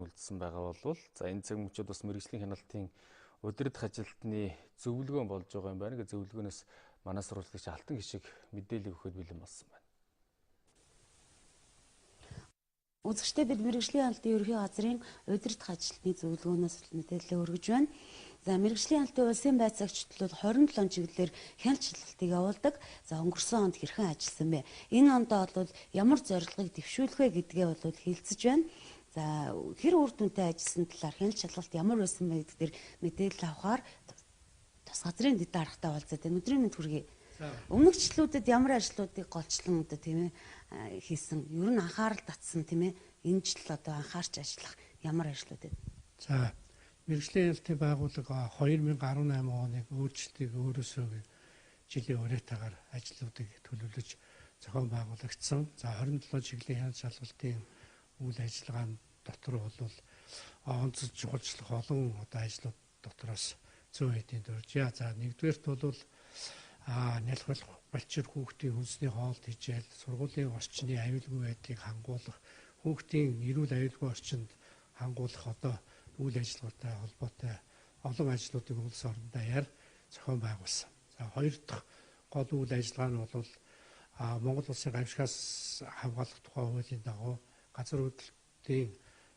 үлдсэн байгаа болвол за энэ цаг мөчид бас мэргэжлийн хяналтын удирдах ажилтны зөвлөгөө болж байгаа юм байна. Зөвлөгөөнөөс манай сурвалжлагч Алтан Гишиг мэдээлэл өгөхөд бэлэн болсон байна. Үзэгчдээ бид мэргэжлийн хяналтын ерөнхий газрын удирдах ажилтны зөвлөгөөнөөс мэдээлэл өргөж байна. За мэргэжлийн хяналтын улсын байцаагчид бол 27 чиглэлээр хяналт шалгалтыг явуулдаг. За өнгөрсөн онд хэрхэн ажилласан бэ? Энэ ондоо бол ямар зорилгыг дэвшүүлэх вэ гэдгээ бол хэлцэж байна. За хэр үр дүнтэй ажилласан талаар хяналт шалгалт ямар байсан бэ гэдэг дээр мэдээлэл авахар тус газрын дэд даргатай уулзаад байна. Өдрийн мэнд хүргэе. Өмнөх жилүүдэд ямар ажлуудыг голчлон одоо тийм ээ хийсэн, ер нь анхаарал татсан тийм ээ энэ жил одоо анхаарч ажиллах ямар ажлууд вэ? За мэргэжлийн хяналтын байгууллага 2018 оны өөрчлөлтийг өөрөөсөө жилийн уриатаагаар ажлуудыг төлөвлөж зохион байгуулагдсан. За 27 чиглэлийн хяналт шалгалтын үйл ажиллагаан дотор бол онцлог чухалчлах олон одоо ажлууд дотроос зүүн хэдийн дуржээ. За нэгдүгээрт бол нялх балчир хүүхдийн хүнсний хоолт хичээл, сургуулийн орчны аюулгүй байдлыг хангуулах, хүүхдийн эрүүл аюулгүй орчинд хангуулах одоо үйл ажиллагаатай холбоотой олон ажлуудыг улс орон даяар зохион байгуулсан. За хоёр дахь гол үйл ажиллагаа нь бол Монгол улсын гамшигаас хамгаалах тухай хуулийн дагуу газар хөдлөлтийн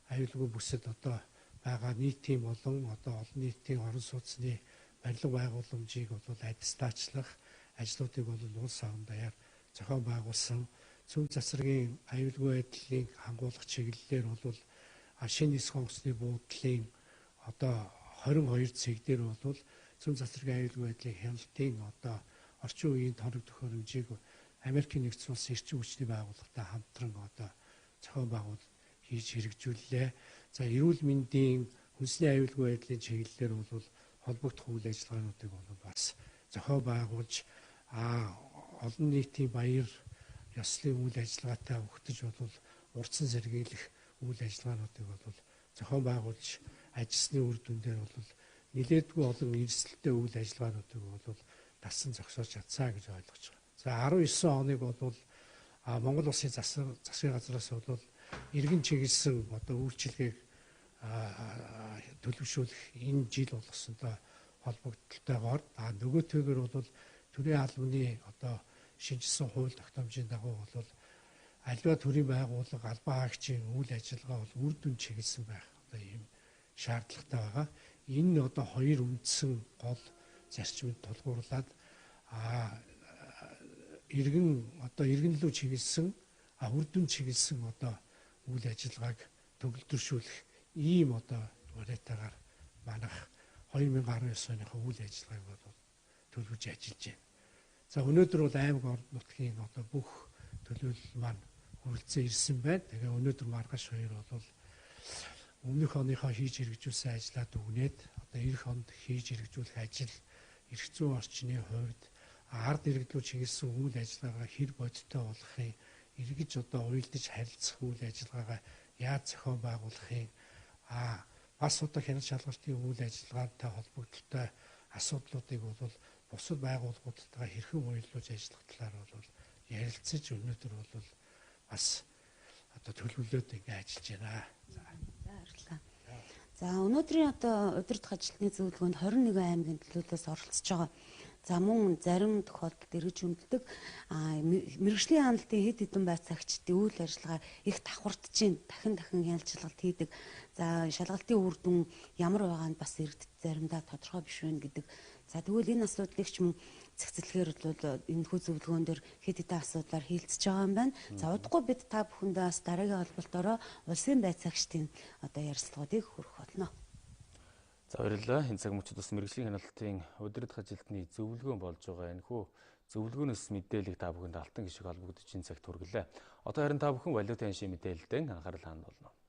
аюулгүй бүсэд одоо байгаа нийтийн болон одоо олон нийтийн орон сууцны барилга байгууламжийг бол адистаачлах ажлуудыг бол улс орон даяар зохион байгуулсан. Зөв засварын аюулгүй байдлыг хангуулах чиглэлээр бол шинэ нисэх онгоцны буудлын одоо 22 цэг дээр бол зөв засварын аюулгүй байдлын хяналтын одоо орчин үеийн тоног төхөөрөмжийг Америкийн нэгдсэн улсын эрчим хүчний байгууллагатай хамтран одоо зохион байгуулалт хийж хэрэгжүүллээ. За эрүүл мэндийн хүнсний аюулгүй байдлын чиглэлээр бол холбогдох үйл ажиллагаануудыг бол бас зохион байгуулж олон нийтийн баяр ёслолын үйл ажиллагаатай өгтөж бол урдсан сэргийлэх үйл ажиллагаануудыг бол зохион байгуулж ажилласны үр дүн дээр бол нэлээдгүй олон эрсдэлтэй үйл ажиллагаануудыг бол дасан зогсоож чадсан гэж ойлгож байгаа. За 19 оныг бол Монгол улсын засгийн газраас бол иргэн чиглэсэн одоо үйлчилгээг төлөвшүүлэх энэ жил болгосонтой холбогдлолтойгоор нөгөөтэйгэр бол төрийн албаны одоо шинжилсэн хууль тогтоомжийн дагуу бол аливаа төрийн байгууллага, албан хаагчийн үйл ажиллагаа бол үр дүн чиглэсэн байх одоо ийм шаардлагатай байгаа. Энэ одоо хоёр үндсэн гол зарчмыг тулгуурлаад иргэн одоо иргэн лүү чиглэсэн үр дүн чиглэсэн одоо үйл ажиллагааг төгөлдршүүлэх ийм одоо уриатаагаар манайх 2019 оныхоо үйл ажиллагааг бол төлөвлөж ажиллаж байна. За өнөөдөр бол аймаг орон нутгийн одоо бүх төлөөлөл маань хүрэлцэн ирсэн байна. Тэгээ өнөөдөр маргааш хоёр бол өмнөх оныхоо хийж хэрэгжүүлсэн ажлаа дүгнээд одоо ирэх онд хийж хэрэгжүүлэх ажил эрх зүйн орчны хувьд ард иргэдлүү чиглэсэн үйл ажиллагаагаа хэр бодиттой болгохын, эргэж одоо уялдаж харилцах үйл ажиллагаагаа яаж зохион байгуулахын, бас одоо хяналт шалгалтын үйл ажиллагаантай холбогдлолтой асуудлуудыг бол бусад байгууллагуудтайгаа хэрхэн уялдуулж ажиллах талаар бол ярилцаж өнөөдөр бол бас одоо төлөвлөлөөд ингэ ажиллаж байна. За баярлалаа. За өнөөдрийн одоо удирдах ажилтны зөвлөгөөнд 21 аймгийн төлөөлөөс оролцож байгаа. За мөн зарим тохиолдолд эргэж хүндэлдэг мэргэжлийн хяналтын хэд хэдэн байцаагчдын үйл ажиллагаа их давхардж чинь дахин дахин хяналт шалгалт хийдэг. За шалгалтын үр дүн ямар байгаа нь бас иргэдэд заримдаа тодорхой биш байна гэдэг. За тэгвэл энэ асуудлыг ч мөн зэгцлэхээр бол энэхүү зөвлөгөөн дээр хэд хэдэн асуудлаар хийлцэж байгаа юм байна. За удахгүй бид та бүхэндээ бас дараагийн холболтоороо улсын байцаагчдын одоо ярилцлагуудыг хүргэх болно. За баярлалаа. Энэ цаг мөчид бас мэргэжлийн хяналтын удирдах ажилтны зөвлөгөө болж байгаа. Энэхүү зөвлөгөөнөөс мэдээллийг та бүхэнд Алтан Гишиг холбогдож энэ цагт хүргэлээ. Одоо харин та бүхэн валютын ханшийн мэдээлэлд анхаарал хандуулна болно.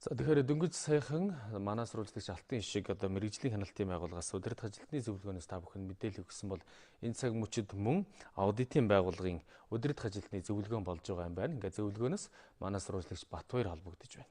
За тэгэхээр дөнгөж саяхан манай сурвалжлагч Алтан Ишиг одоо мэргэжлийн хяналтын байгууллагаас удирдах ажилтны зөвлөгөөнөөс та бүхэнд мэдээлэл өгсөн бол энэ цаг мөчид мөн аудитын байгууллагын удирдах ажилтны зөвлөгөөн болж байгаа юм байна. Ингээд зөвлөгөөнөөс манай сурвалжлагч Батбаяр холбогдож байна.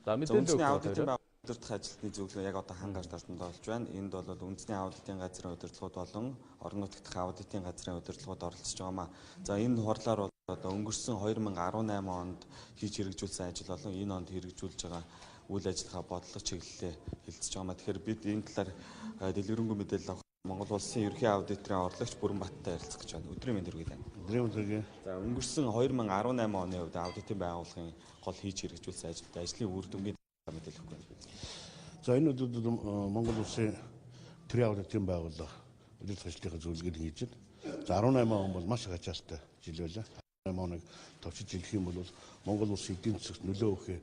За мэдээлэл аудитын удирдах ажилтны зөвлөгөө яг одоо хан гарт ордонд болж байна. Энд бол үндэсний аудитын газрын удирдлагууд болон орон нутгах аудитын газрын удирдлагууд оролцож байгаамаа. За энэ хурлаар бол одоо өнгөрсөн 2018 онд хийж хэрэгжүүлсэн ажил болон энэ онд хэрэгжүүлж байгаа үйл ажиллагаа бодлого чиглэлээ хэлцэж байгаамаа. Тэгэхээр бид энэ талаар дэлгэрэнгүй мэдээлэл авах Монгол улсын ерөнхий аудиторын орлогч Бүрэн Баттай ярилцах гэж байна. Өдрийн мэнд хүргэе тань. Өдрийн мэнд хүргэе. За өнгөрсөн 2018 оны хувьд аудитын байгууллагын гол хийж хэрэгжүүлсэн ажилд ажлын үр дүнгийн мэдээлэл өгөх байна. За энэ өдрүүд Монгол улсын төрийн аудитын байгууллага удирдах ажлынхаа зөвлөгөөг хийж байна. За 18 он бол маш их ачаалттай жил байлаа. 18 оныг товчиж хэлэх юм бол Монгол улсын эдийн засагт нөлөө өгөх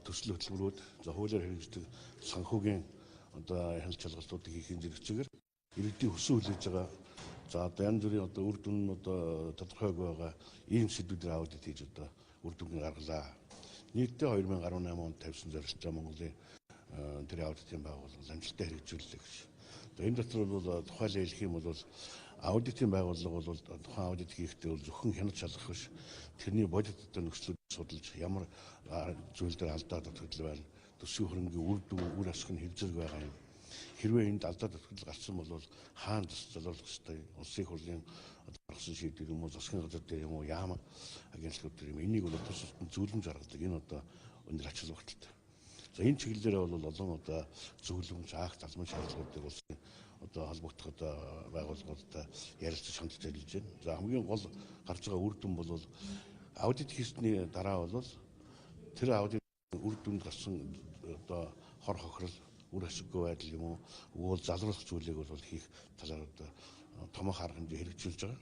төсөл хөтөлбөрүүд, за хуулиар хэрэгждэг санхүүгийн одоо хяналт шалгалтуудыг хийхин зэрэгцээгээр иргэдийн хүсэн хүлээж байгаа, за одоо янз бүрийн одоо үр дүн нь одоо тодорхойгүй байгаа ийм сэдвүүдээр аудит хийж одоо үр дүнг гаргалаа. Нийтдээ 2018 онд тавьсан зорилттой Монголын төрийн аудитын байгууллага амжилттай хэрэгжүүллээ гэж. Энэ дотор бол тухайлан хэлэх юм бол аудитын байгууллага бол тухайн аудит хийхдээ бол зөвхөн хянаж шалгах биш, тэрний бодит одоо нөхцлүүд судалж ямар зүйл дээр алдаа дутагдал байна, төсвийн хөрөнгийн үр дүн, үр ашиг нь хэв зэрэг байгаа юм. Хэрвээ энд алдаа дутагдал гарсан бол хаана залруулах ёстой, улсын хурлын гаргасан шийдвэр юм уу, засгийн газар дээр юм уу, яам агентлагууд дээр юм, энийг бол тус тусад зөвлөмж гаргадаг. Энэ одоо өндөр ач холбогдолтой. За энэ чиглэлээр бол олон одоо зөвлөмж, акт, албан шаардлагуудыг улсын одоо холбогдох одоо байгууллагуудтай ярилцаж хандж ажиллаж байна. За хамгийн гол гарч байгаа үр дүн бол аудит хийсний дараа бол тэр аудит үр дүнд гарсан одоо хор хохирол, үр ашиггүй байдал юм уу, өгөөл залруулах зүйлийг бол хийх талаар одоо томоохон арга хэмжээ хэрэгжүүлж байгаа.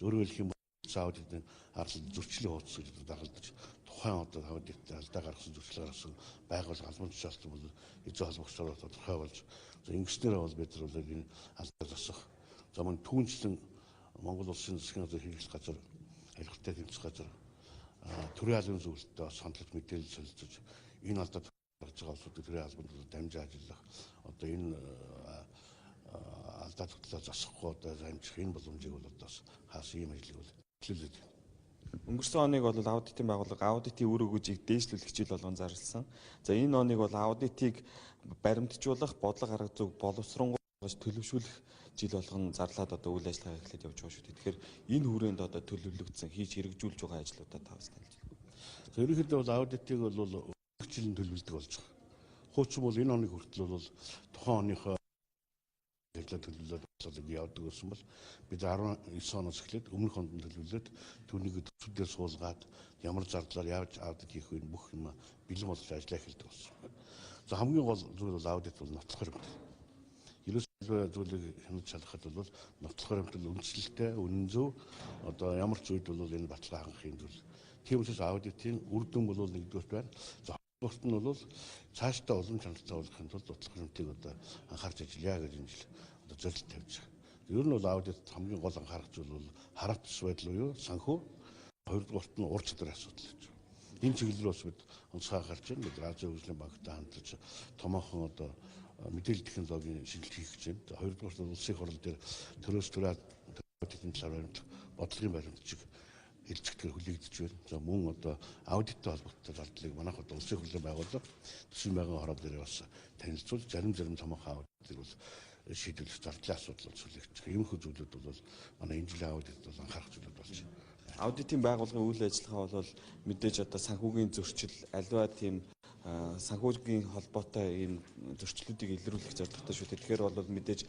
Өөрөөр хэлэх юм бол аудитын ардл зөрчлийн хуудас гэж дагалдаж тухайн одоо аудит алдаа гаргасан, зөрчил гаргасан байгууллага албан тушаалтан бол эзэн холбогчдоор тодорхой болж, ингэснээр бол бид нар бол энэ алдаа засах. За мөн түүнчлэн Монгол улсын засгийн газар хэрэглэх газар, авилгатай тэмцэх газар, төрийн албан зөвлөлтөд бас хандлаж мэдээлэл солилцож энэ алдаа гарч байгаа улсуудыг төрийн албанд дамжин ажиллах, одоо энэ алдаа дутагдлаа засахгүй одоо амжих энэ боломжийг бол одоо бас хаасан ийм ажлыг бол төлөвлөд байна. Өнгөрсөн оныг бол аудитын байгууллага аудитын үр өгөөжийг дээшлүүлэх жил болгон зарласан. За энэ оныг бол аудитыг баримтжуулах, бодлого арга зүйг боловсронгуй төлөвшүүлэх жил болгон зарлаад одоо үйл ажиллагаа эхлээд явж байгаа шүү дээ. Тэгэхээр энэ хүрээнд одоо төлөвлөгдсөн хийж хэрэгжүүлж байгаа ажлуудаа та бас танилцуулах. За ерөнхийдөө бол аудитыг бол жилийн төлөвлөдөг болж байгаа. Хуучин бол энэ оныг хүртэл бол тухайн оныхоо ажлаа төлөвлөлөөд явдаг байсан бол бид 19 оноос эхлээд өмнөх онд нь төлөвлөөд түүнийг төсвүүдээр суулгаад ямар зардлаар яаж аудит хийх вэ бүх юм бэлэн болгож ажиллаа эхэлдэг болсон. За хамгийн гол зүйл бол аудит бол нотлох баримт. Ерөөсөө зүйлийг хянаж шалгахад бол нотлох баримт бол үндэслэлтэй, үнэн зөв одоо ямар ч үед бол энэ баталгаа хангах юм зүйл. Тийм учраас аудитын үр дүн бол нэгдүгээрт байна. За хоёрдугаарт нь бол цаашдаа улам чанартай болгохын тулд нотлох баримтыг одоо анхаарч ажиллая гэж энэ жил одоо зорилт тавьж байгаа. Ер нь бол аудит хамгийн гол анхаарах зүйл бол хараат тус байдал буюу санхүү, хоёрдугаарт нь ур чадварын асуудал гэж. Энэ чиглэл рүү бас бид онцгой анхаарч байна. Бид Азийн хөгжлийн банктай хандаж томоохон одоо мэдээлэл технологийн шинжилгээ хийх гэж байна. Хоёрдугаарт нь улсын хурал дээр төрөөс төр аудитын талаар баримтлах бодлогын баримтчиг хэлцэгдэхээр хүлээгдэж байна. За мөн одоо аудиттай холбоотой зардлыг манайх одоо улсын хурлын байгууллага төсвийн байнгын хороо дээр бас танилцуул зарим томоохон аудитыг бол шийдвэрлэх зардлын асуудал бол сүлэгдэж байгаа. Иймэрхүү зүйлүүд бол манай энэ жилийн аудитод бол анхаарах зүйлүүд болж байна. Аудитын байгууллагын үйл ажиллагаа бол мэдээж одоо санхүүгийн зөрчил аливаа тийм санхүүгийн холбоотой ийм зөрчлүүдийг илрүүлэх зорилготой шүү дээ. Тэгэхээр бол мэдээж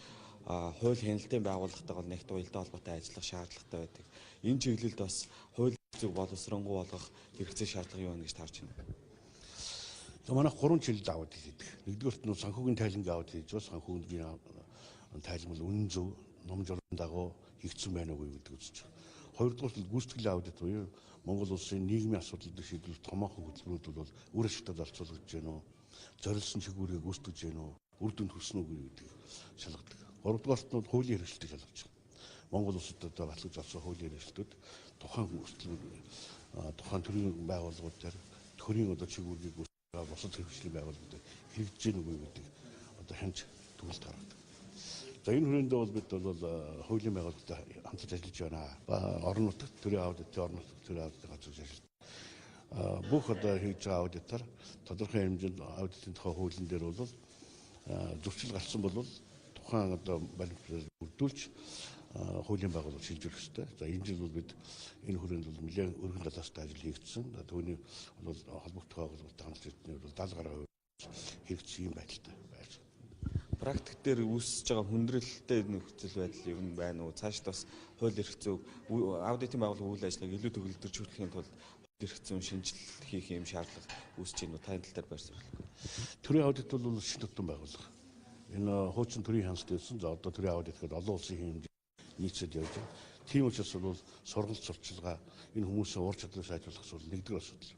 хууль хяналтын байгууллагатай бол нэгт уялдаа холбоотой ажиллах шаардлагатай байдаг. Энэ чиглэлд бас хууль зүйг боловсронгуй болгох хэрэгцээ шаардлага юу байна гэж таарч байна. За манайх 3 чиглэлд аудит хийдэг. Нэгдүгээрт нь санхүүгийн тайлангийн аудит хийж байгаа. Санхүүгийн тайлан бол үнэн зөв, ном журмын дагуу хийгдсэн байна уугүй гэдэг үзэж байгаа. Хоёрдугаарт нь гүйцэтгэлийн аудит буюу Монгол улсын нийгмийн асуудлыг шийдвэрлэх томоохон хөтөлбөрүүд бол үр ашигтай зарцуулагдаж байна уу? Зориулсан чиглэлээр гүйцэтгэж байна уу? Үр дүнд хүрсэн үгүй гэдгийг шалгадаг. Гуравдугаарт нь хуулийн хэрэгжилтийг шалгаж байгаа. Монгол улсад одоо батлаж авсан хуулийн эрхлэлтүүд тухайн өрсөлдөөн тухайн төрийн байгууллагууд дээр төрийн одоо чиг үүргийг бусад хэрэгжлийн байгууллагууд хэрэгжиж гэнэ үгүй гэдэг одоо хянж дүгнэлт гаргадаг. За энэ хүрээндээ бол бид бол хуулийн байгууллагатай хамтарч ажиллаж байна. Орон нутагт төрийн аудитын орон нутагт төрийн аудитын газар ажиллаж. Бүх одоо хийж байгаа аудитор тодорхой хэмжээнд аудитын тухай хуулийн дээр бол зөрчил гарсан бол тухайн одоо баримтлал бүрдүүлж хуулийн байгууллага шилжүүлэх ёстой. За энэ жил бол бид энэ хүрээнд бол нэлээд өргөн талаастай ажил хийгдсэн. За түүний бол холбогдох байгууллагатай хамтарч эдний бол 70 гаруй хэрэгжсэн юм байдалтай байж. Практик дээр үүсэж байгаа хүндрэлтэй нөхцөл байдал ер нь байна уу? Цаашд бас хууль эрх зүйг аудитын байгууллага үйл ажиллагааг илүү төгөлдржүүлэхийн тулд хууль эрх зүйн шинжилэл хийх юм шаардлага үүсэж байна уу? Та энэ тал дээр байр суурь. Төрийн аудит бол шинэ тутам байгууллага. Энэ хуучин төрийн хяналт байсан. За одоо төрийн аудит гэхэд олон улсын хэмжээ нийцээд явж байгаа. Тийм учраас бол сургалт сурчилгаа энэ хүмүүсийн ур чадварыг сайжруулах асуудал нэгдүгээр асуудал.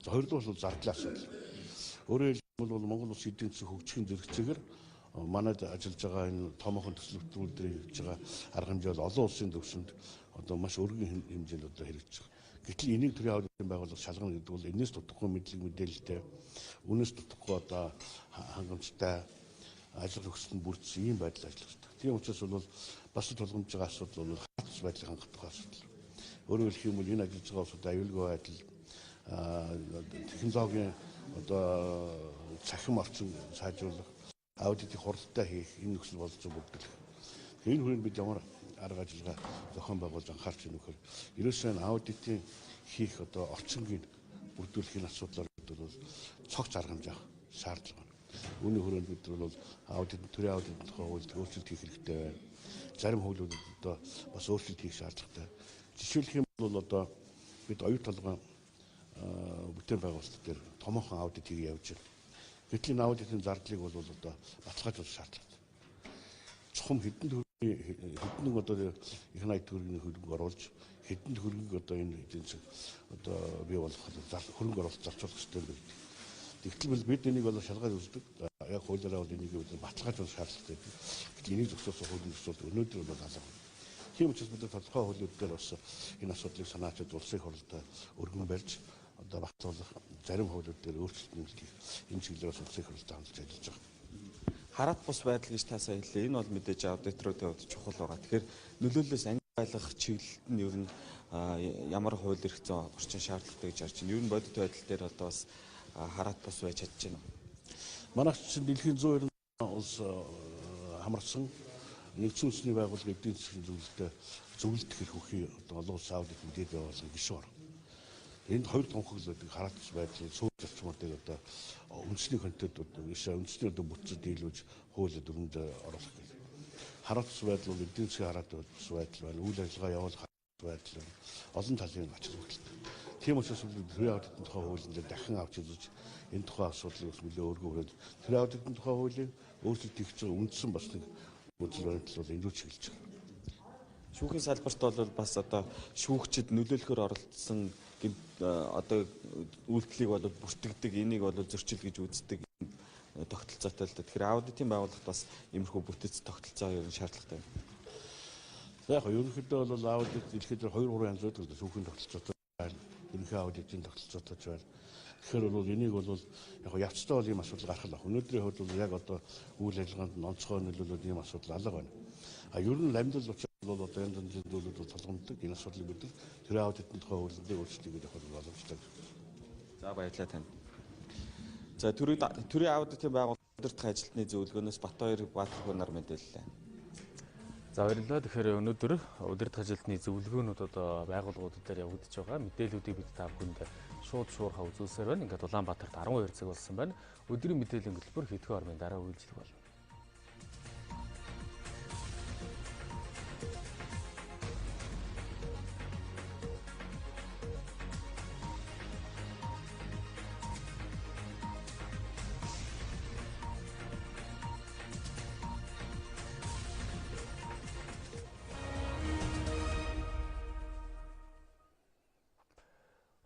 За хоёрдугаар бол зардлын асуудал. Өөрөөр хэлбэл бол Монгол улсын эдийн засаг хөгжихийн зэрэгцээгээр манайд ажиллаж байгаа энэ томоохон төсөл хөтөлбөр дээр хийж байгаа арга хэмжээ бол олон улсын төвшөнд одоо маш өргөн хэмжээнд одоо хэрэгжиж байгаа. Гэтэл энийг төрийн аудитын байгууллага шалгана гэдэг бол энэс дутахгүй мэдлэг мэдээлэлтэй, үнээс дутахгүй одоо хангамжтай ажил хөгжөлтөнд бүрдсэн ийм байдал ажиллах хэрэгтэй. Тийм учраас бол бас тулгамж байгаа асуудал бол хатс байдлыг хангах асуудал. Өөрөөр хэлэх юм бол энэ ажиллаж байгаа улсууд аюулгүй байдал, технологийн одоо цахим орчин сайжруулах, аудитыг хуралдаа хийх энэ нөхцөл бололцоо бүрдүүлэх. Энэ хүрээнд бид ямар арга ажиллагаа зохион байгуулж анхаарч байна вэхээр ерөөсөө энэ аудитын хийх одоо орчингийг бүрдүүлэх энэ асуудлаар бол цогц арга хэмжээ авах шаардлага байна. Үүний хүрээнд бид бол аудит төрийн аудитын тухай хуульд өөрчлөлт хийх хэрэгтэй байна. Зарим хуулиудад одоо бас өөрчлөлт хийх шаардлагатай. Жишээлх юм бол одоо бид оюу толгойн бүтээн байгуулалт дээр томоохон аудит хийх явж байна. Гэтэл энэ аудитын зардлыг бол одоо баталгаажуулах шаардлагатай. Чухам хэдэн төгрөгийн хэдэн одоо их 80 төгрөгийн хөрөнгө оруулж хэдэн төгрөгийг одоо энэ эдийн засаг одоо бий болгоход хөрөнгө оруулалт зарцуулах хэрэгтэй гэдэг. Тэгтэл бид энийг бол шалгаад үздэг. Яг хуулиараа бол энийг баталгаажуулах шаардлагатай. Гэтэл энийг зогсоосон хуулийн төсөл өнөөдөр бол алга. Тийм учраас бид тодорхой хуулиуд дээр бас энэ асуудлыг санаачилж улсын хурлд өргөн барьж одоо багцуулах зарим хуулиуд дээр өөрчлөлт нэмэлт хийх энэ чиглэлээр бас улсын хурлд хандж ажиллаж байгаа. Хараат бус байдал гэж та сая хэллээ. Энэ бол мэдээж аудиторуудын хувьд чухал байгаа. Тэгэхээр нөлөөллөөс ангид байлгах чиглэлд нь ер нь ямар хууль эрх зүйн орчин шаардлагатай гэж харж байна. Ер нь бодит байдал дээр одоо бас хараат бус байж чадж байна. Манайх чинь дэлхийн 190 улс хамарсан нэгдсэн үндэсний байгууллага эдийн засгийн зөвлөлтөд зөвлөлдөх эрх бүхий одоо олон улсын аудит мэдээд явуулсан гишүүн орн. Энд хоёр тунхаглал байдаг хараат бус байдлын суур зарчмуудыг одоо үндэсний контент үндэсний одоо бүтцэд дийлүүлж хуулиуд өрөмд оруулах гэх. Хараат бус байдал бол эдийн засгийн хараат бус байдал байна. Үйл ажиллагаа явуулах хараат байдал байна. Олон талын ач холбогдолтой. Тийм учраас төрийн аудитын тухай хуулийн дээр дахин авч үзэж энэ тухай асуудлыг бас нэлээд өргөн хүрээд төрийн аудитын тухай хуулийн өөрчлөлт хийх гэж байгаа үндсэн бас нэг үзэл баримтлал бол энэ рүү чиглэж байгаа. Шүүхийн салбарт бол бас одоо шүүгчид нөлөөлөхөөр оролцсон одоо үйлдэлийг бол бүртгэдэг, энийг бол зөрчил гэж үздэг тогтолцоотой л да. Тэгэхээр аудитын байгууллагт бас иймэрхүү бүтэц тогтолцоо ер нь шаардлагатай юм. За яг ерөнхийдөө бол аудит дэлхийд 2 3 янз байдаг. Шүүхийн тогтолцоотой байна. Ерөнхий аудитын тогтолцоотой ч байна. Тэгэхээр бол энийг бол яг явцтай бол ийм асуудал гарах л баг. Өнөөдрийн хувьд бол яг одоо үйл ажиллагаанд онцгой нөлөөлөл ийм асуудал алга байна. А ер нь ламжлал учраас бол одоо янз янзын зүйлүүд бол тулгамддаг. Энэ асуудлыг бид төрийн аудитын тухай хуулинд өөрчлөлт хийх явах боломжтой. За баярлалаа танд. За төрийн аудитын байгууллага удирдах ажилтны зөвлөгөөнөөс Батбаяр Баатархуунаар мэдээллээ. За баярлалаа. Тэгэхээр өнөөдөр удирдах ажилтны зөвлөгөөнүүд одоо байгууллагууд дээр явагдаж байгаа. Мэдээллүүдийг бид та бүхэнд шууд шуурхаа үзүүлсээр байна. Ингээд Улаанбаатарт 12 цаг болсон байна. Өдрийн мэдээллийн хөтөлбөр хэдхэн ормын дараа үйлчлэх болно.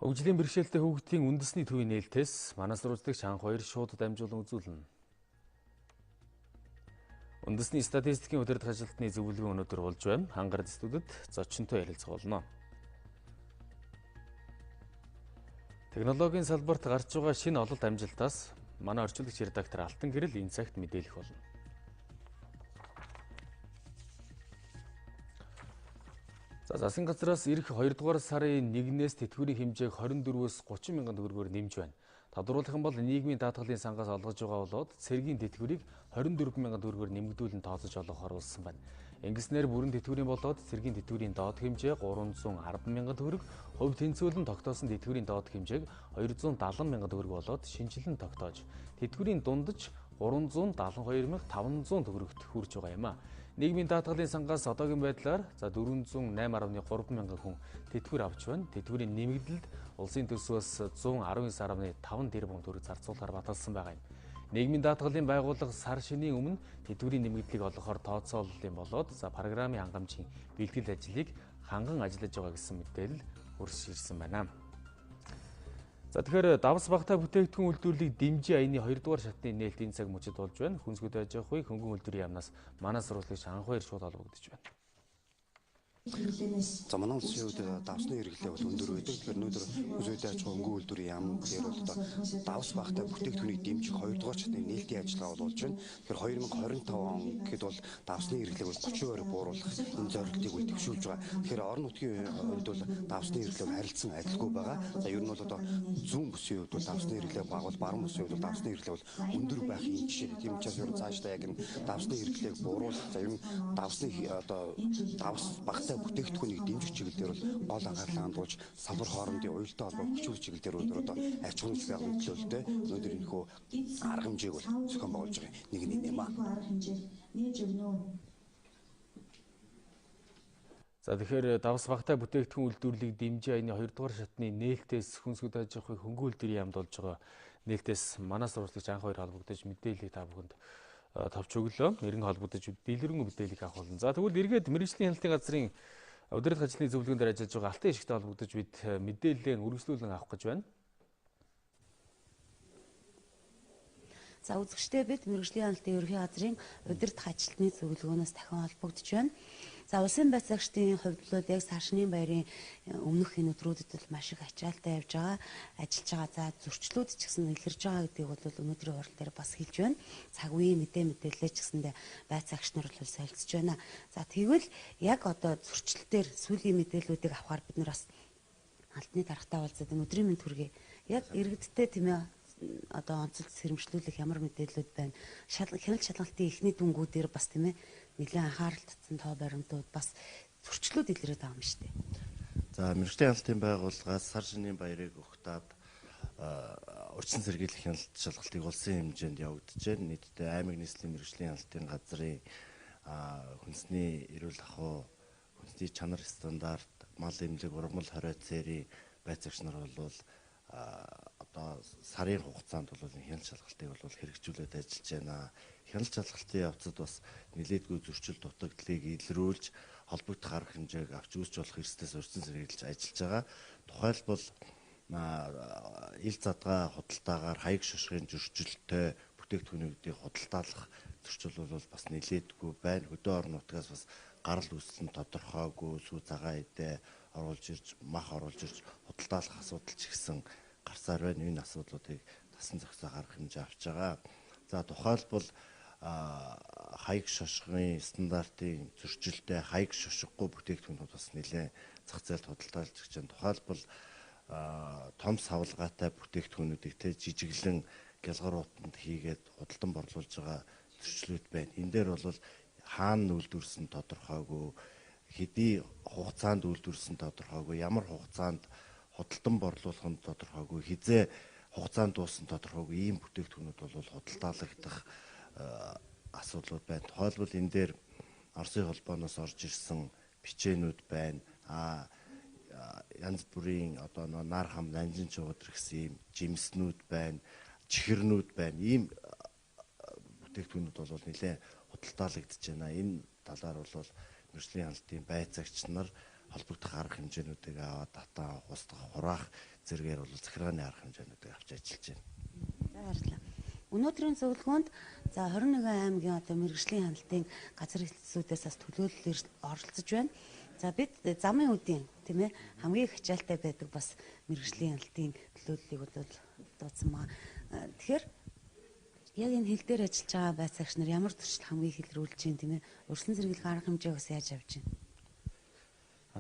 Хөгжлийн бэрхшээлтэй хүүхдийн үндэсний төвийн нээлтээс манай сурвалжлагч Анх хоёр шууд дамжуулан үзүүлнэ. Үндэсний статистикийн удирдах ажилтны зөвлөгөө өнөөдөр болж байна. Хангард студид зочинтой ярилцах болно. Технологийн салбарт гарч байгаа шинэ ололт амжилтаас манай орчуулагч редактор Алтан Гэрэл энэ цагт мэдээлэх болно. За засгийн газраас ирэх 2 дугаар сарын 1-ээс тэтгэврийн хэмжээг 24-өөс 30 мянган төгрөгөөр нэмж байна. Тодруулах юм бол нийгмийн даатгалын сангаас олгож байгаа болоод цэргийн тэтгэврийг 24 мянган төгрөгөөр нэмэгдүүлэн тооцож олгохоор болсон байна. Ингэснээр бүрэн тэтгэврийн болоод цэргийн тэтгэврийн доод хэмжээ 310 мянган төгрөг, хувь тэнцвүүлэн тогтоосон тэтгэврийн доод хэмжээг 270 мянган төгрөг болоод шинжилэн тогтоож, тэтгэврийн дундаж 372,500 төгрөгт хүрч байгаа юм а. Нийгмийн даатгалын сангаас одоогийн байдлаар за 408.3 мянган хүн тэтгэвэр авч байна. Тэтгэврийн нэмэгдэлд улсын төсвөөс 119.5 тэрбум төгрөг зарцуулахар баталсан байгаа юм. Нийгмийн даатгалын байгууллага сар шинийн өмнө тэтгэврийн нэмэгдлийг олгохоор тооцоолол юм болоод за програмын хангамжийн бэлтгэл ажлыг ханган ажиллаж байгаа гэсэн мэдээлэл хүрч ирсэн байна. За тэгэхээр давс багтай бүтээгдэхүүн үйлдвэрлэлийг дэмжин аяны 2 дугаар шатны нээлт энэ цаг мөчид болж байна. Хүнсгүүд аж ахуйн хөнгөн үйлдвэрийн яамнаас манай сурвалжлагч Анхбаяр шууд холбогдож байна. За манай улсын хувьд давсны хэрэглээ бол өндөр байдаг. Тэгэхээр өнөөдөр хүнсгүүд аж ахуйн хөнгөн үйлдвэрийн яам дээр бол одоо давс багтай бүтээгдэхүүнийг дэмжих 2 дугаар шатны нээлтийн ажиллагаа бол болж байна. Тэгэхээр 2025 он гэхэд бол давсны хэрэглээг бол 30% бууруулах энэ зорилтыг бол дэвшүүлж байгаа. Тэгэхээр орон нутгийн хувьд бол давсны хэрэглээ харилцан адилгүй байгаа. За ер нь бол одоо зүүн бүсийн хувьд бол давсны хэрэглээ бага бол баруун бүсийн хувьд бол давсны хэрэглээ бол өндөр байх юм жишээ. Тийм учраас ер нь цаашдаа яг энэ давсны хэрэглээг бууруулах, за ер нь давсны одоо давс багтай бүтээгдэхүүнийг дэмжих чиглэл дээр бол гол анхаарлаа хандуулж салбар хоорондын уялдаа холбоог хүчрүүлэх чиглэл дээр өнөөдөр одоо аж ахуйн нэгж байгууллагын төлөөлөлтөй өнөөдөр энэхүү арга хэмжээг бол зохион байгуулж байгаа нэг нь юм аа. За тэгэхээр давс багтай бүтээгдэхүүн үйлдвэрлэлийг дэмжин аяны 2 дугаар шатны нээлтээс хүнсгүүд аж ахуйн хөнгөн үйлдвэрийн яамд болж байгаа нээлтээс манай сурвалжлагч Анхбаяр холбогдож мэдээллийг та бүхэнд товч өглөө. Эргэн холбогдож дэлгэрэнгүй мэдээллийг авах болно. За тэгвэл эргээд мэргэжлийн хяналтын газрын удирдах ажлын зөвлөгөөн дээр ажиллаж байгаа Алтан ишигтэй холбогдож бид мэдээлэлээ үргэлжлүүлэн авах гэж байна. За үзэгчдээ бид мэргэжлийн хяналтын ерөнхий газрын удирдах ажилтны зөвлөгөөнөөс дахин холбогдож байна. За улсын байцаагчдын хувьд бол яг сар шинийн баярын өмнөх энэ өдрүүдэд бол маш их ачаалтай явж байгаа, ажиллаж байгаа. За зөрчлүүд ч гэсэн илэрж байгаа гэдгийг бол өнөөдрийн хурал дээр бас хэлж байна. Цаг үеийн мэдээлэлээ ч гэсэндээ байцаагч нар бол солилцож байна. За тэгвэл яг одоо зөрчлөлтөөр сүүлийн мэдээллүүдийг авахар бид нар бас алтны даргатай уулзаад энэ өдрийн мэнд хүргэе. Яг иргэдтэй тийм ээ одоо онцолт сэрэмжлүүлэх ямар мэдээллүүд байна. Хяналт шалгалтын эхний дүнгүүдээр бас тийм ээ нэлээд анхаарал татсан тоо баримтууд бас зөрчлүүд илрээд байгаа юм шүү дээ. За мэргэжлийн хяналтын байгууллагаас сар шинийн баярыг угтаад урьдчилан сэргийлэх хяналт шалгалтыг улсын хэмжээнд явагдаж байна. Нийтдээ аймаг нийслэлийн мэргэжлийн хяналтын газрын хүнсний эрүүл ахуй, хүнсний чанар стандарт, мал эмнэлэг, ургамал хорио цэрийн байцаагч нар бол одоо сарын хугацаанд бол хяналт шалгалтыг бол хэрэгжүүлээд ажиллаж байна. Хяналт шалгалтын явцад бас нэлээдгүй зөрчил дутагдлыг илрүүлж холбогдох арга хэмжээг авч үүсч болох эрсдэлээс урьдчилан сэргийлж ажиллаж байгаа. Тухайлбал ил задгаа худалдаагаар хаяг шошгын зөрчилтэй бүтээгдэхүүнүүдийг худалдаалах зөрчил бол бас нэлээдгүй байна. Хөдөө орон нутгаас бас гарал үүсэл нь тодорхойгүй, сүү цагаан эдээ оруулж ирж, мах оруулж ирж худалдаалах асуудал ч гэсэн гарсаар байна. Энэ асуудлуудыг тасан зохицоо арга хэмжээ авч байгаа. За тухайлбал хаяг шошгын стандартын зөрчилтэй хаяг шошгогүй бүтээгдэхүүнүүд бас нэлээд зах зээлд худалдаалж гэж байна. Тухайлбал том савлгаатай бүтээгдэхүүнүүдийг тэ жижиглэн гялгар утанд хийгээд худалдан борлуулж байгаа зөрчлүүд байна. Энэ дээр бол хаана үйлдвэрлэсэн тодорхойгүй, хэдий хугацаанд үйлдвэрлэсэн тодорхойгүй, ямар хугацаанд худалдан борлуулах нь тодорхойгүй, хизээ хугацаанд дууссан тодорхойгүй ийм бүтээгдэхүүнүүд бол худалдаалагдах асуудлууд байна. Тухайлбал энэ дээр Оросын холбооноос орж ирсэн бичээнүүд байна. Янз бүрийн одоо нар хам нанжин чуудар гэсэн ийм жимснүүд байна, чихэрнүүд байна. Ийм бүтээгдэхүүнүүд бол нэлээд худалдаалагдж байна. Энэ талаар бол мэргэжлийн хяналтын байцаагч нар холбогдох арга хэмжээнүүдийг аваад дата устгах, хураах зэрэгээр бол захиргааны арга хэмжээнүүдийг авч ажиллаж байна. За баярлалаа. Өнөөдрийн зөвлөгөөнд за 21 аймгийн одоо мэргэжлийн хяналтын газар хэлтсүүдээс бас төлөөлөл оролцож байна. За бид замын үдийн тийм хамгийн их ачаалтай байдаг бас мэргэжлийн хяналтын төлөөллийг бол дуудсан байгаа. Тэгэхээр яг энэ хил дээр ажиллаж байгаа байцаагч нар ямар зөрчил хамгийн их илрүүлж байна тийм урьдчилан сэргийлэх арга хэмжээг бас яаж авч байна?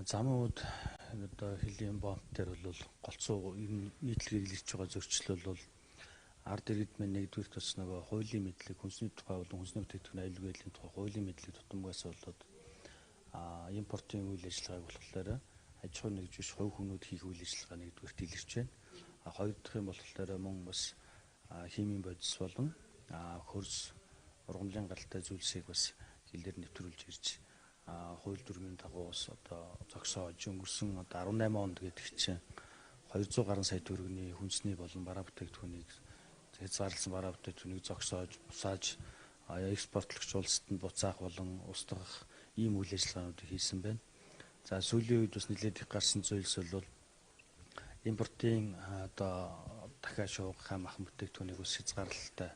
Замын үд одоо хөлийн бомб дээр бол голцоо нийтлэгээр илэрч байгаа зөрчил бол ард иргэд маань нэгдүгüрт бас нөгөө хуулийн мэдлэг, хүнсний тухай болон хүнсний бүтээгдэхүүн аюулгүй байдлын тухай хуулийн мэдлэг тутамгаас болоод импортын үйл ажиллагааг болохоор аж ахуй нэгж биш хувь хүмүүд хийх үйл ажиллагаа нэгдүгüрт илэрч байна. Хоёр дахь юм болохоор мөн бас химийн бодис болон хөрс ургамлын гаралтай зүйлсийг бас хилээр нэвтрүүлж ирж хууль дүрмийн дагуу бас одоо зогсоож өнгөрсөн одоо 18 онд гэдэг чинь 200 гаруй сая төгрөгийн хүнсний болон бараа бүтээгдэхүүнийг хязгаарласан бараа бүтээгдэхүүнийг зогсоож буцааж экспортлогч улсад нь буцаах болон устгах ийм үйл ажиллагаануудыг хийсэн байна. За сүүлийн үед бас нэлээд их гарсан зүйлс бол импортын одоо дахиад шуугах махан бүтээгдэхүүнийг бас хязгаарлалтай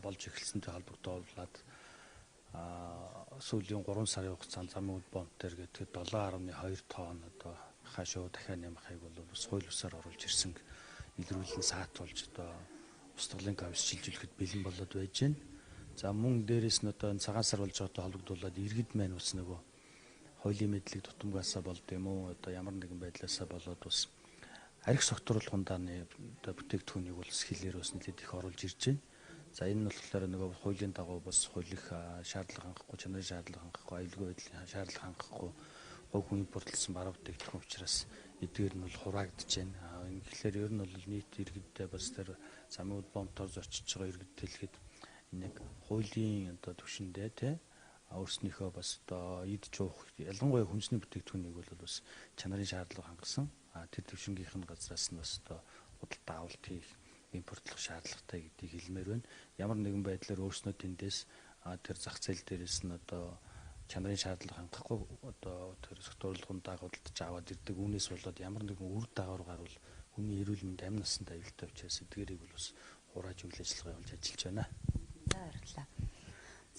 болж эхэлсэнтэй холбогдуулаад сүүлийн 3 сарын хугацаанд замын үд бомб дээр гэдэг 7.2 тонн одоо хашуу дахиад нямахыг бол бас хууль бусаар оруулж ирсэн илрүүлэн саатуулж одоо устгалын комисс шилжүүлэхэд бэлэн болоод байж байна. За мөн дээрэс нь одоо энэ цагаан сар болж байгаатай холбогдуулаад иргэд маань бас нөгөө хуулийн мэдлэг тутамгаасаа болд юм уу одоо ямар нэгэн байдлаасаа болоод бас арх согтруулахундааны одоо бүтээгдэхүүнийг бол хилээр бас нэлээд их оруулж ирж байна. За энэ нь болохоор нөгөө хуулийн дагуу бас хуулих шаардлага хангахгүй, чанарын шаардлага хангахгүй, аюулгүй байдлын шаардлага хангахгүй хувь хүн импортлсон бараа бүтээгдэхүүн учраас эдгээр нь бол хураагдаж байна. Ингэхлээр ер нь бол нийт иргэдтэй бас тэр замын үд бомтоор зорчиж байгаа иргэд хэлэхэд нэг хуулийн одоо түвшиндээ тий өөрснийхөө бас одоо идж уух ялангуяа хүнсний бүтээгдэхүүнийг бол бас чанарын шаардлага хангасан. Тэр түвшингийнх нь газраас нь бас одоо худалдаа авалт хийх, импортлох шаардлагатай гэдгийг хэлмээр байна. Ямар нэгэн байдлаар өөрснөө тэндээс тэр зах зээл дээрээс нь одоо чанарын шаардлага хангахгүй одоо тэр согтууруулгын худалдаж аваад ирдэг. Үүнээс болоод ямар нэгэн үр дагавар гарвал хүний эрүүл мэнд амь насанд аюултай учраас эдгээрийг бол бас хурааж үйл ажиллагаа явуулж ажиллаж байна. За баярлалаа.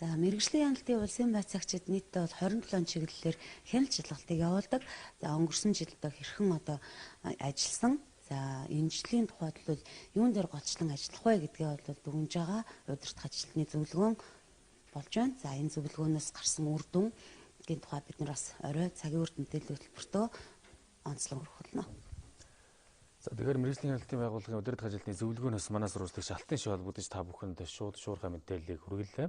За мэргэжлийн хяналтын улсын байцаагчид нийтдээ бол 27 чиглэлээр хяналт шалгалтыг явуулдаг. За өнгөрсөн жил одоо хэрхэн одоо ажилласан. За энэ жилийн тухайд бол юун дээр голчлон ажиллах вэ гэдгээ бол дүгнж байгаа удирдах ажилтны зөвлөгөөн болж байна. За энэ зөвлөгөөнөөс гарсан үр дүнгийн тухай бид нар бас орой цагийн үрд мэдээлэл хөтөлбөртөө онцлон хүргэх болно. За тэгэхээр мэргэжлийн хяналтын байгууллагын удирдах ажилтны зөвлөгөөнөөс манай сурвалжлагч Алтан шиг холбогдож та бүхэнд шууд шуурхай мэдээллийг хүргэлээ.